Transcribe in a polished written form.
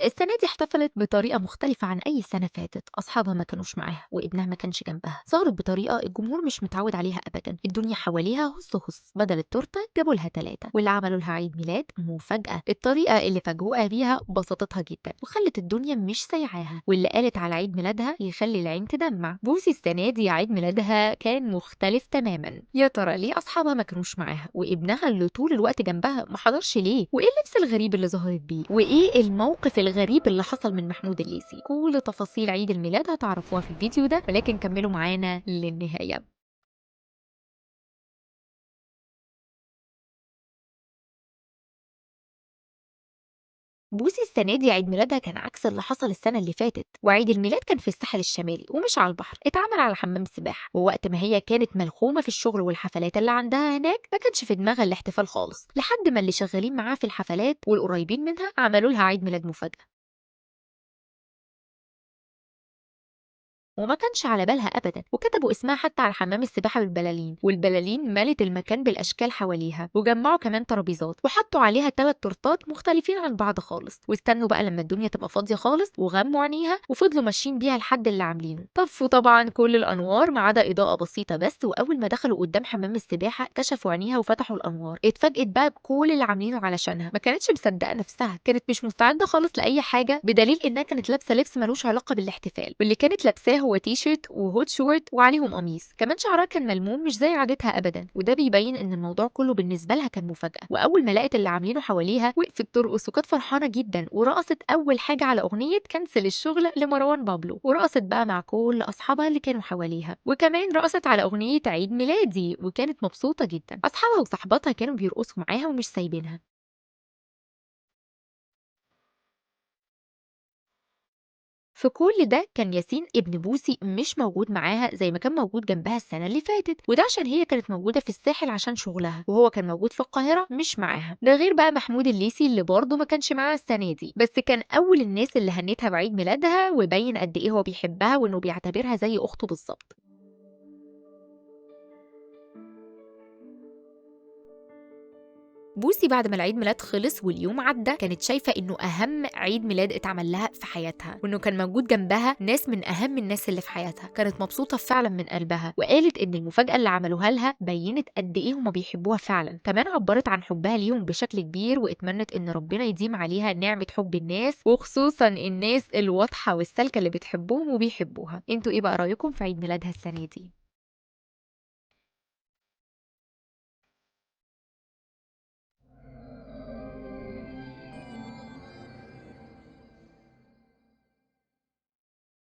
السنة دي احتفلت بطريقة مختلفة عن أي سنة فاتت، أصحابها ما كانوش معاها وابنها ما كانش جنبها، ظهرت بطريقة الجمهور مش متعود عليها أبدا، الدنيا حواليها هص هص، بدل التورتة جابوا لها 3، واللي عملوا لها عيد ميلاد مفاجأة. الطريقة اللي فاجئوها بيها بسطتها جدا وخلت الدنيا مش سايعاها، واللي قالت على عيد ميلادها يخلي العين تدمع. بوسي السنة دي عيد ميلادها كان مختلف تماما، يا ترى ليه أصحابها ما كانوش معاها وابنها اللي طول الوقت جنبها ما حضرش ليه؟ وإيه اللبس الغريب اللي ظهرت بيه؟ وإيه الموقف الغريب اللي حصل من محمود الليثي؟ كل تفاصيل عيد الميلاد هتعرفوها في الفيديو ده، ولكن كملوا معانا للنهاية. بوسي السنة دي عيد ميلادها كان عكس اللي حصل السنة اللي فاتت، وعيد الميلاد كان في الساحل الشمالي ومش على البحر، اتعمل على حمام سباحة، ووقت ما هي كانت ملخومة في الشغل والحفلات اللي عندها هناك ما كانش في دماغها الاحتفال خالص، لحد ما اللي شغالين معاها في الحفلات والقريبين منها عملوا لها عيد ميلاد مفاجأة. وما كانش على بالها أبدا، وكتبوا اسمها حتى على حمام السباحة بالبلالين، والبلالين ملت المكان بالأشكال حواليها، وجمعوا كمان ترابيزات وحطوا عليها 3 تورتات مختلفين عن بعض خالص، واستنوا بقى لما الدنيا تبقى فاضية خالص وغموا عينيها وفضلوا ماشيين بيها لحد اللي عاملينه. طفوا طبعا كل الأنوار ما عدا إضاءة بسيطة بس، وأول ما دخلوا قدام حمام السباحة كشفوا عينيها وفتحوا الأنوار، اتفاجئت بقى بكل اللي عاملينه علشانها، ما كانتش مصدقة نفسها، كانت مش مستعدة خالص لأي حاجة، بدليل إنها كانت لابسة لبس ملوش علاقة بالاحتفال، واللي كانت لابساه هو تيشيرت و hot short وعليهم قميص، كمان شعرها كان ملموم مش زي عادتها ابدا، وده بيبين ان الموضوع كله بالنسبة لها كان مفاجاة. واول ما لقت اللي عاملينه حواليها وقفت ترقص وكانت فرحانة جدا، ورقصت اول حاجة على اغنية كنسل الشغل لمروان بابلو، ورقصت بقى مع كل اصحابها اللي كانوا حواليها، وكمان رقصت على اغنية عيد ميلادي وكانت مبسوطة جدا. اصحابها وصحباتها كانوا بيرقصوا معاها ومش سايبينها. في كل ده كان ياسين ابن بوسي مش موجود معاها زي ما كان موجود جنبها السنة اللي فاتت، وده عشان هي كانت موجودة في الساحل عشان شغلها، وهو كان موجود في القاهرة مش معاها. ده غير بقى محمود الليثي اللي برضه ما كانش معاها السنة دي، بس كان أول الناس اللي هنتها بعيد ميلادها وبين قد إيه هو بيحبها وإنه بيعتبرها زي أخته بالظبط. بوسي بعد ما العيد ميلاد خلص واليوم عدى كانت شايفة انه اهم عيد ميلاد اتعمل لها في حياتها، وانه كان موجود جنبها ناس من اهم الناس اللي في حياتها، كانت مبسوطة فعلا من قلبها، وقالت ان المفاجأة اللي عملوها لها بينت قد ايه هما بيحبوها فعلا، كمان عبرت عن حبها ليهم بشكل كبير، واتمنت ان ربنا يديم عليها نعمة حب الناس، وخصوصا الناس الواضحة والسالكة اللي بتحبهم وبيحبوها. انتوا ايه بقى رأيكم في عيد ميلادها السنة دي؟